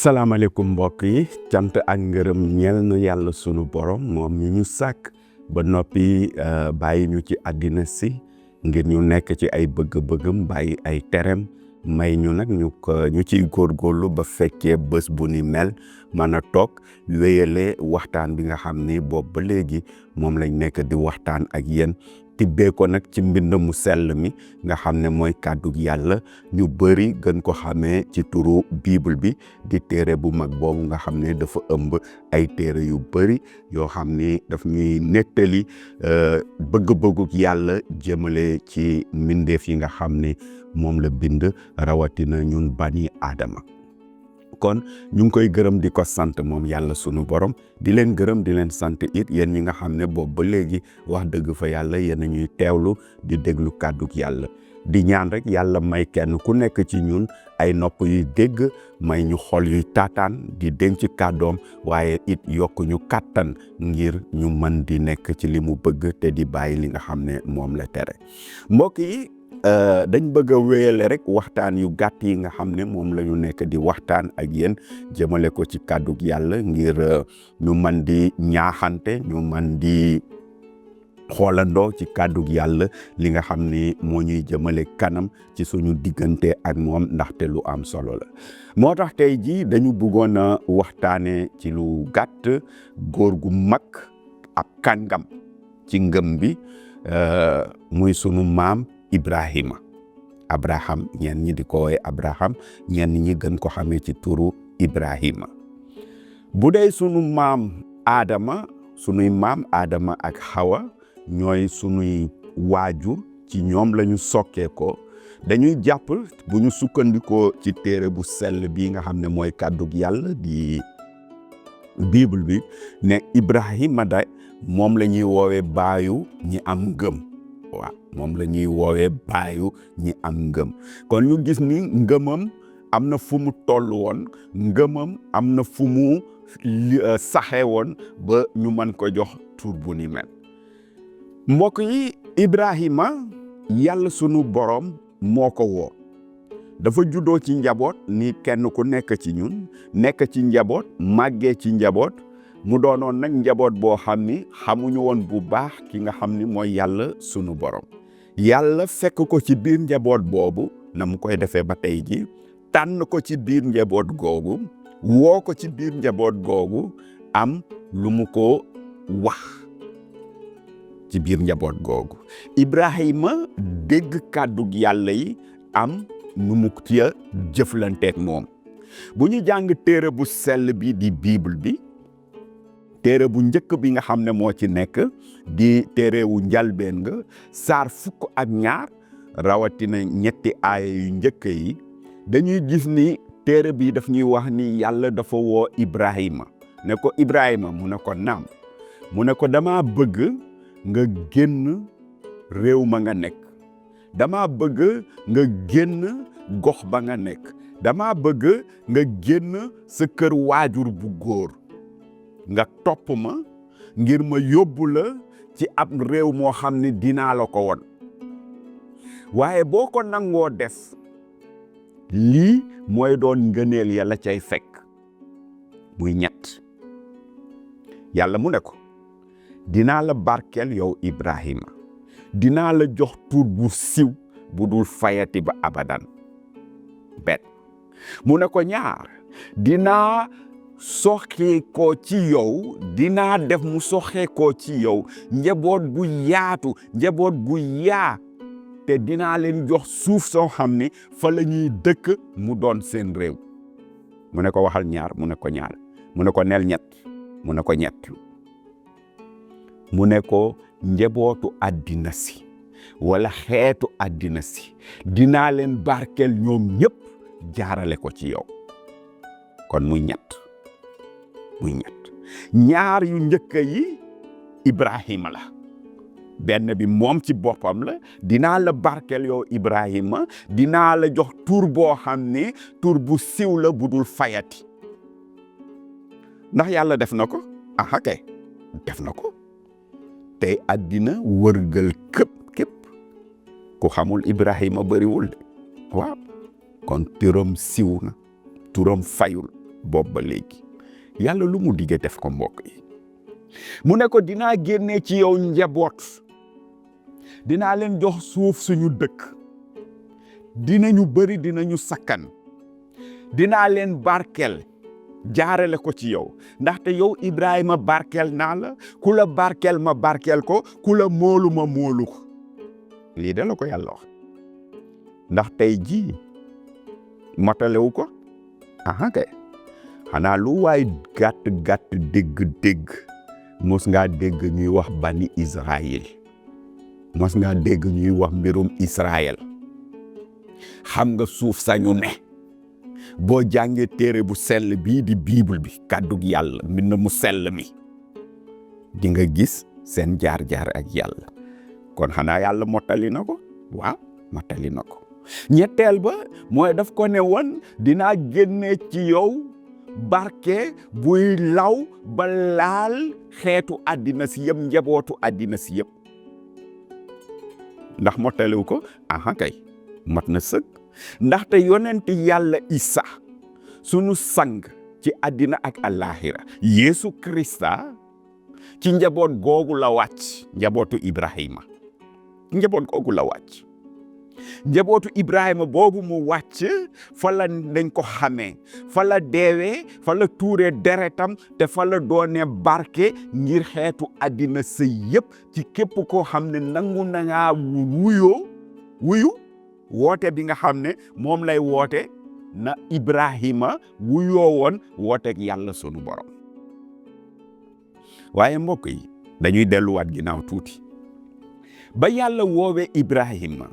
asalaamaaleykum mbokk yi cant ak ngërëm ñeel na yàlla sunu borom moom ñu sàkk ba noppi bàyyi ñu ci àddina si ngir ñu nekk ci ay bëgg-bëggam bàyyi ay terem may ñu nag ñu ciy góorgóorlu ba fekkee bés bu ni mel mën a toog wéyale waxtaan bi nga xam ni boobu ba léegi moom lañ nekk di waxtaan ak yéen tibbee ko nag ci mbind mu sell mi nga xam ne mooy kàddu yàlla ñu bëri gën ko xamee ci turu bible bi di téere bu mag boobu nga xam ne dafa ëmb ay téere yu bëri yoo xam ni daf ñuy nettali bëgg-bëgguk yàlla jëmale ci mbindeef yi nga xam ne moom la bind rawatina ñun bani aadama kon ñu ngi koy gërëm di ko sant moom yàlla sunu borom di leen gërëm di leen sant it yéen ñi nga xam ne boobu ba léegi wax dëgg fa yàlla yéen a ñuy teewlu di déglu kàdduk yàlla di ñaan rek yàlla may kenn ku nekk ci ñun ay nopp yuy dégg may ñu xol yuy taataan di denc kàddoom waaye it yokk ñu kàttan ngir ñu mën di nekk ci li mu bëgg te di bàyyi li nga xam ne moom la tere mbokk yi dañ bëgg a wéyale rek waxtaan yu gàtt yi nga xam ne moom la ñu nekk di waxtaan ak yéen jëmale ko ci kàddug yàlla ngir ñu mën di ñaaxante ñu mën di xoolandoo ci kàddug yàlla li nga xam ni moo ñuy jëmale kanam ci suñu diggante ak moom ndaxte lu am solo la moo tax tey jii dañu bëggoon a waxtaane ci lu gàtt góor gu mag ab kàngam ci ngëm bi muy sunu maam Ibraayma Abraham ñenn ñi di ko woowee Abraham ñenn ñi gën ko xamee ci turu Ibraayma bu dee sunu maam sunuy maam Adama ak Hawa ñooy sunuy waajur ci ñoom la ñu sokkee ko dañuy jàpp bu ñu sukkandikoo ci téere bu sell bi nga xam ne mooy kàddug yàlla di bible bi ne Ibrahima da moom la ñuy woowee baayu ñi am ngëm waaw moom la ñuy woowee baayu ñi am ngëm kon ñu gis ni ngëmam am na fu mu toll woon ngëmam am na fu mu saxe woon ba ñu mën ko jox tur bu ni mel mbokk yi Ibrahima yàlla sunu borom moo ko woo dafa juddoo ci njaboot ni kenn ku nekk ci ñun nekk ci njaboot màggee ci njaboot mu doonoon nag njaboot boo xam ni xamuñu woon bu baax ki nga xam ni mooy yàlla sunu borom yàlla fekk ko ci biir njaboot boobu na mu koy defee ba tey ji tànn ko ci biir njaboot googu woo ko ci biir njaboot googu am lu mu ko wax ci biir njaboot googu Ibrahima dégg kàddug yàlla yi am nu mu ca jëflanteeg moom bu ñu jàng téere bu sell bi di bible bi téere bu njëkk bi nga xam ne moo ci nekk di téere wu njalbeen nga saar 12 rawatina ñetti aaya yu njëkk yi dañuy gis ni téere bi daf ñuy wax ni yàlla dafa woo Ibrahima ne ko Ibrahima mu ne ko naam mu ne ko dama bëgg nga génn réew ma nga nekk dama bëgg nga génn gox ba nga nekk dama bëgg nga génn sa kër waajur bu góor nga topp ma ngir ma yóbbu la ci ab réew moo xam ne dinaa la ko won waaye boo ko nangoo def lii mooy doon ngëneel yàlla cay fekk muy ñett yàlla mu ne ko dinaa la barkeel yow Ibrahima dinaa la jox tur bu siw bu dul fayati ba abadan benn mu ne ko ñaar dinaa soxee ko ci yow dinaa def mu soxee ko ci yow njaboot bu yaatu njaboot bu yaa te dinaa leen jox suuf soo xam ne fa la ñuy dëkk mu doon seen réew mu ne ko waxal ñaar mu ne ko ñaar mu ne ko nel ñett mu ne ko ñett mu ne ko njabootu àddina si wala xeetu àddina si dinaa leen barkeel ñoom ñëpp jaarale ko ci yow kon muy ñett ñaar yu njëkk yi Ibrahima la benn bi moom ci boppam la dinaa la barkeel yow Ibrahima dinaa la jox tur boo xam ne tur bu siw la bu dul fayati ndax yàlla def na ko aha kay def na ko tey àddina wërgal képp ku xamul Ibrahima bëriwul de waaw kon turam siw na turam fayul boobu ba léegi yàlla lu mu dige def ko mbokk yi mu ne ko dinaa génnee ci yow njaboot dinaa leen jox suuf suñu dëkk dinañu bëri dinañu sakkan dinaa leen barkel jaarale ko ci yow ndaxte yow Ibraayma barkel naa la ku la barkel ma barkel ko ku la moolu ma moolu ko lii de la ko yàlla wax ndax tey jii matalewu ko aha kay xanaa lu waay gàtt dégg mos ngaa dégg ñuy wax bani Israël mos ngaa dégg ñuy wax mbirum Israël xam nga suuf sañu ne boo jàngee téere bu sell bii di bible bi kàddug yàlla Mbind Mu Sell Mi di nga gis seen jaar-jaar ak yàlla kon xanaa yàlla mottali na ko waaw mottali na ko ñetteel ba mooy daf ko ne woon dinaa génne ci yow barke buy law ba laal xeetu àddina si yëpp njabootu àddina si yëpp ndax mottaliwu ko aha kay mat na sëkk ndaxte yonent yàlla Isa sunu sang ci àddina ak àllaaxira Yeesu Krista ci njaboot googu la wàcc njabootu Ibraayma njaboot googu la wàcc njabootu Ibraayma boobu mu wàcc fa la dañ ko xamee fa la deewee fa la tuuree deretam te fa la doone barke ngir xeetu àddina sa yëpp ci képp koo xam ne nangu na ngaa wuyu woote bi nga xam ne moom lay woote na Ibrahima wuyoo woon wooteeg yàlla sunu borom waaye mbokk yi dañuy delluwaat ginnaaw tuuti ba yàlla woowee Ibrahima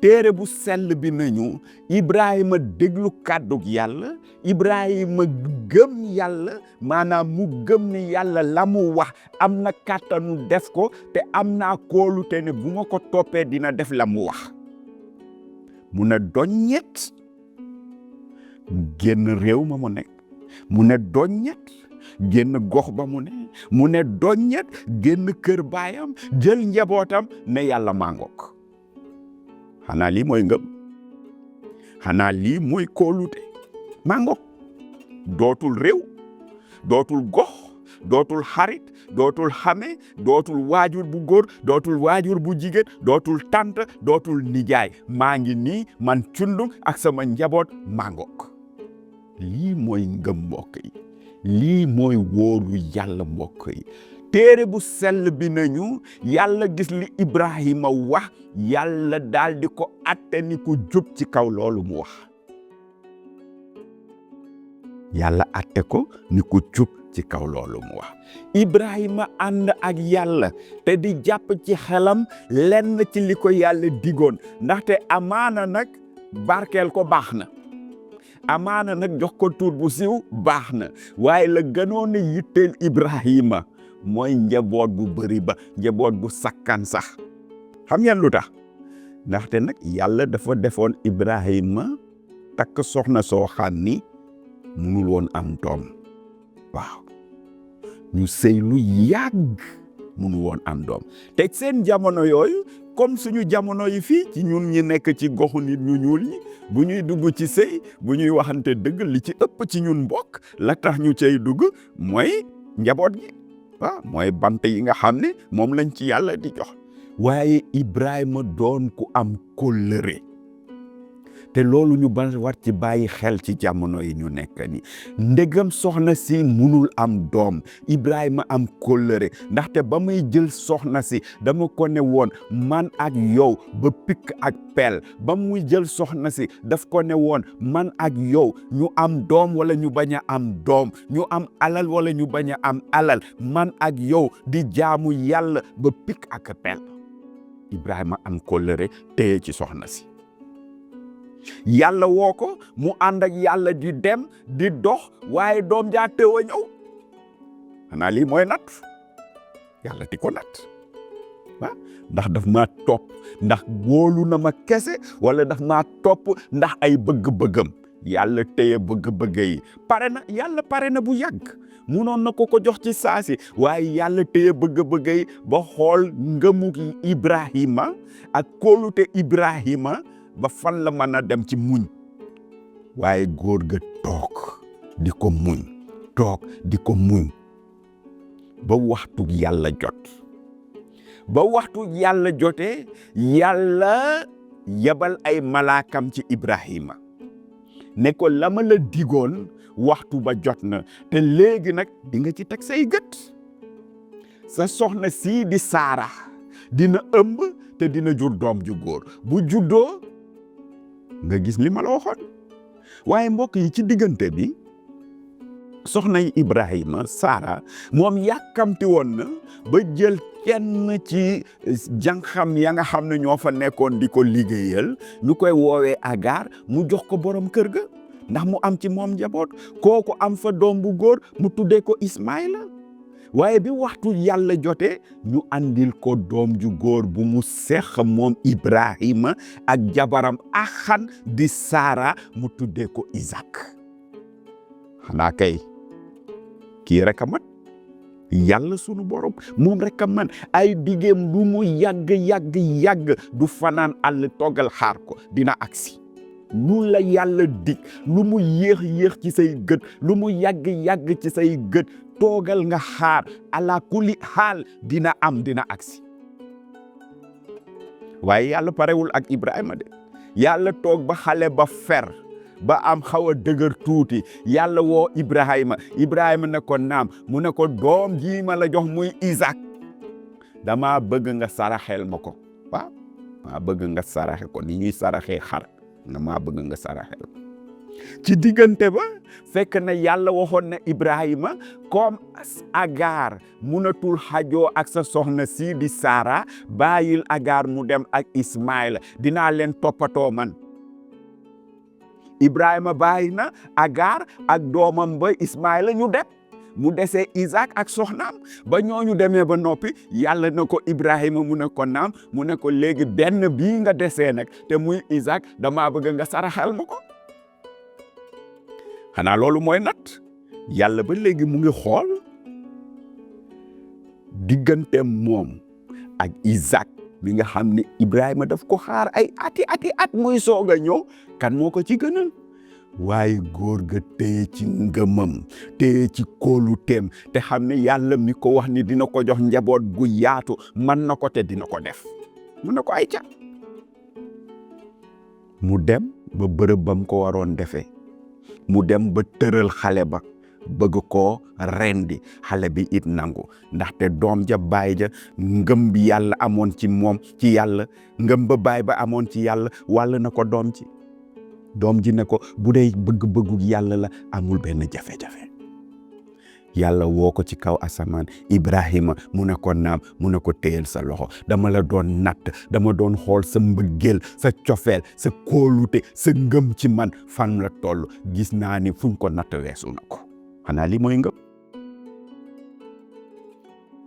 téere bu sell bi nañu Ibrahima déglu kàddug yàlla Ibrahima gëm yàlla maanaam mu gëm ne yàlla la mu wax am na kàttanu def ko te am naa kóolute ne bu ma ko toppee dina def la mu wax mu ne doññet génn réew ma mu nekk mu ne doññet génn gox ba mu ne doññet génn kër baayam jël njabootam ne yàlla màngook xanaa lii mooy ngëm xanaa lii mooy kóolute màngook dootul réew dootul gox dootul xarit dootul xame dootul waajur bu góor dootul waajur bu jigéen dootul tante dootul nijaay maa ngi nii man cundung ak sama njaboot màngook lii mooy ngëm mbokk yi lii mooy wóoru yàlla mbokk yi téere bu sell bi nañu yàlla gis li Ibrahima wax yàlla daal di ko atte ni ko jub ci kaw loolu mu wax yàlla atte ko ni ko jub ci kaw loolu mu wax Ibrahima ànd ak yàlla te di jàpp ci xelam lenn ci li ko yàlla digoon ndaxte amaana nag barkeel ko baax na amaana nag jox ko tur bu siiw baax na waaye la gënoon a yitteel Ibrahima mooy njaboot bu bëri ba njaboot bu sakkan sax xam ngeen lu tax ndaxte nag yàlla dafa defoon Ibrahima takk soxna soo xam ni munul woon am doom waaw ñu sëy lu yàgg munul woon am doom te seen jamono yooyu comme suñu jamono yi fii ci ñun ñi nekk ci goxu nit ñu ñuul ñi bu ñuy dugg ci sëy bu ñuy waxante dëgg li ci ëpp ci ñun mbokk la tax ñu cay dugg mooy njaboot gi waaw mooy bant yi nga xam ne moom lañ ci yàlla di jox waaye Ibrahima doon ku am kóllëre te loolu ñu war ci bàyyi xel ci jamono yi ñu nekk ni ndegam soxna si munul am doom Ibrahima am kóllëre ndaxte ba muy jël soxna si dama ko ne woon man ak yow ba pikk ak peel ba muy jël soxna si daf ko ne woon man ak yow ñu am doom wala ñu bañ a am doom ñu am alal wala ñu bañ a am alal man ak yow di jaamu yàlla ba pikk ak peel Ibrahima am kóllëre téye ci soxna si yàlla woo ko mu ànd ak yàlla di dem di dox waaye doom jaa teew a ñëw xanaa lii mooy natt yàlla di ko natt ah ndax daf maa topp ndax wóolu na ma kese wala daf maa topp ndax ay bëgg-bëggam yàlla téye bëgg-bëgg yi yàlla pare na bu yàgg munoon na ko jox ci saasi waaye yàlla téye bëgg-bëgg yi ba xool ngëmu Ibrahima ak kóolute Ibrahima ba fan la mën a dem ci muñ waaye góor ga toog di ko muñ toog di ko muñ ba waxtu yàlla jot ba waxtu yàlla jotee yàlla yabal ay malaakam ci Ibraayma ne ko la ma la digoon waxtu ba jot na te léegi nag di nga ci teg say gët sa soxna sii di Saara dina ëmb te dina jur doom ju góor bu juddoo nga gis li ma la waxoon waaye mbokk yi ci diggante bi soxna yi Ibraayma Saara moom yàkkamti woon na ba jël kenn ci jànxam ya nga xam ne ñoo fa nekkoon di ko liggéeyal ñu koy woowee Agar mu jox ko borom kër ga ndax mu am ci moom njaboot kooku am fa doom bu góor mu tuddee ko Ismaïla waaye bi waxtu yàlla jotee ñu andil ko doom ju góor bu mu seex moom Ibraayma ak jabaram Axan di Saara mu tuddee ko Isaac xanaa kay kii rek a mat yàlla sunu borom moom rek a man ay digeem lu mu yàgg du fanaan àll toggal xaar ko dina agsi lu la yàlla dig lu mu yéex ci say gët lu mu yàgg ci say gët toogal nga xaar ala kulli xaal dina agsi waaye yàlla parewul ak Ibraayma de yàlla toog ba xale ba fer ba am xaw a dëgër tuuti yàlla woo Ibraayma ne ko naam mu ne ko doom ji ma la jox muy Isaac dama bëgg nga saraxel ma ko waaw maa bëgg nga saraxe ko ni ñuy saraxee xar maa bëgg nga saraxel ci diggante ba fekk na yàlla waxoon na Ibraayma comme Agar munatul xajoo ak sa soxna si di Saara bàyyil Agar mu dem ak Ismaïla dinaa leen toppatoo man Ibraayma bàyyi na Agar ak doomam ba Ismaïla ñu dem mu desee Isaac ak soxnaam ba ñooñu demee ba noppi yàlla na ko Ibraayma mu ne ko naam mu ne ko léegi benn bii nga desee nag te muy Isaac damaa bëgg nga saraxal ma ko xanaa loolu mooy nat yàlla ba léegi mu ngi xool diggante moom ak Isaac mi nga xam ne Ibraayma daf ko xaar ay ati muy soog a ñëw kan moo ko ci gënal waaye góor ga téye ci ngëmam téye ci kóoluteem te xam ne yàlla mi ko wax ni dina ko jox njaboot gu yaatu man na ko te dina ko def mu ne ko ay ca mu dem ba bërëb bam ko waroon defee mu dem ba tëral xale ba bëgg koo rendi xale bi it nangu ndaxte doom ja baay ja ngëm bi yàlla amoon ci moom ci yàlla ngëm ba baay ba amoon ci yàlla wàll na ko doom ji ne ko bu dee bëgg-bëggu yàlla la amul benn jafe-jafe yàlla woo ko ci kaw asamaan Ibraayma mu ne ko naam mu ne ko téyel sa loxo dama la doon natt dama doon xool sa mbëggeel sa cofeel sa kóolute sa ngëm ci man fan la toll gis naa ni fuñ ko natt weesu na ko xanaa li mooy ngëm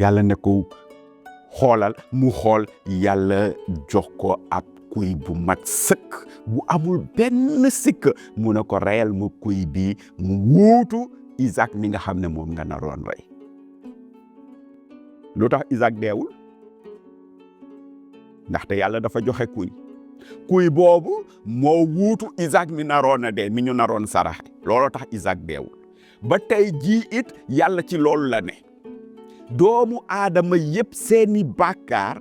yàlla ne ko xoolal mu xool yàlla jox ko ab kuy bu mat sëkk bu amul benn sikk mu ne ko reyal mu kuy bii mu wuutu Isaac mi nga xam ne moom nga naroon rey lu tax Isaac deewul ndaxte yàlla dafa joxe kuy boobu moo wuutu Isaac mi naroon a dee mi ñu naroon saraxe looloo tax Isaac deewul ba tey jii it yàlla ci loolu la ne doomu aadama yépp seeni bàkkaar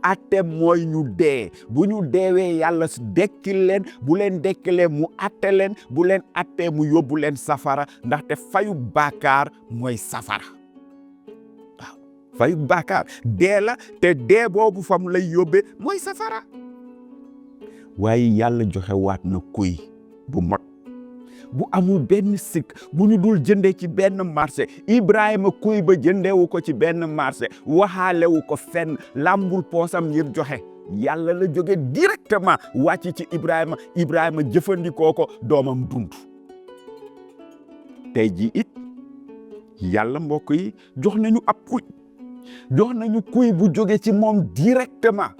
atte mooy ñu dee bu ñu deewee yàlla dekkil leen bu leen dekkilee mu atte leen bu leen attee mu yóbbu leen safara ndaxte fayu bàkkaar mooy safara waaw fayu bàkkaar dee la te dee boobu fa mu lay yóbbee mooy safara waaye yàlla joxe waat na kuy bu mot bu amul benn sikk bu ñu dul jëndee ci benn marché Ibraayma kuy ba jëndeewu ko ci benn marché waxaalewu ko fenn lambul poosam ngir joxe yàlla la jóge directement wàcc ci Ibraayma jëfandikoo ko doomam dund tey ji it yàlla mbokk yi jox nañu ab jox nañu kuy bu jóge ci moom directement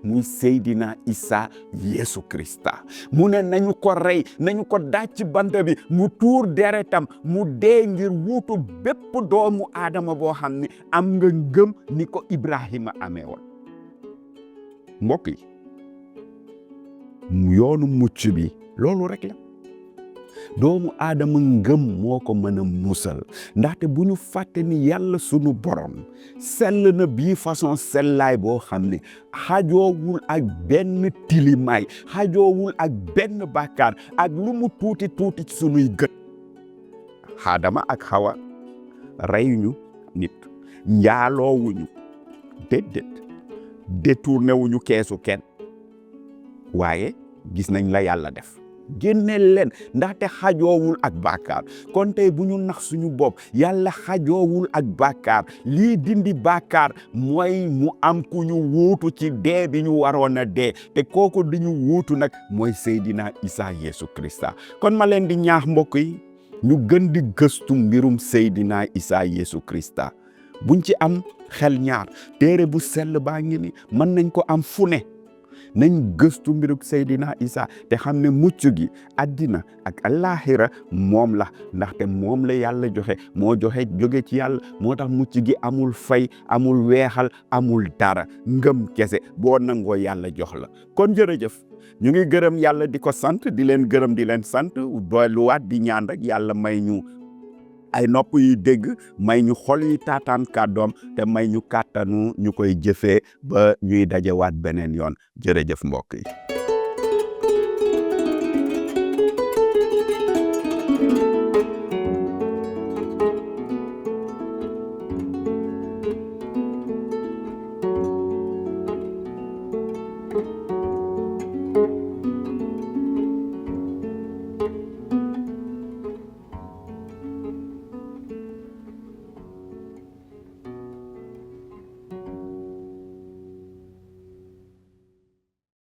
muy Seydina Isa Yesu Krista mu ne nañu ko rey nañu ko daaj ci bant bi mu tuur deretam mu dee ngir wuutu bépp doomu aadama boo xam ne am nga ngëm ni ko Ibrahima amee woon mbokk yi yoonu mucc bi loolu rek la doomu aadama ngëm moo ko mën a musal ndaxte bu ñu fàtte ni yàlla sunu borom sell na bii façon sellaay boo xam ne xajoowul ak benn tilimaay xajoowul ak benn bàkkaar ak lu mu tuuti tuuti sunuy gët. Aadama ak Xawa reyuñu nit, njaaloowuñu, déedéet détourné wuñu keesu kenn, waaye gis nañ la yàlla def génneel leen ndaxte xajoowul ak bàkkaar. kon tey bu ñu nax suñu bopp, yàlla xajoowul ak bàkkaar. lii dindi bàkkaar mooy mu am ku ñu wuutu ci dee bi ñu waroon a dee, te kooku di ñu wuutu nag mooy Seydina Isa Yeesu Krista. kon ma leen di ñaax mbokk yi ñu gën di gëstu mbirum Seydina Isa Yeesu Krista. buñ ci am xel ñaar, téere bu sell baa ngi ni mën nañ ko am fu ne. nañ gëstu mbiruk Seydina Isa te xam ne mucc gi àddina ak àllaaxira moom la, ndaxte moom la yàlla joxe, moo joxe jóge ci yàlla. moo tax mucc gi amul fay, amul weexal, amul dara, ngëm kese boo nangoo yàlla jox la. kon jërëjëf, ñu ngi gërëm yàlla di ko sant, di leen gërëm di leen sant, doyluwaat di ñaan rek yàlla may ñu ay nopp yi dégg, may ñu xol yi taataan kàddoom, te may ñu kàttanu ñu koy jëfee ba ñuy dajewaat beneen yoon. jërëjëf mbokk yi.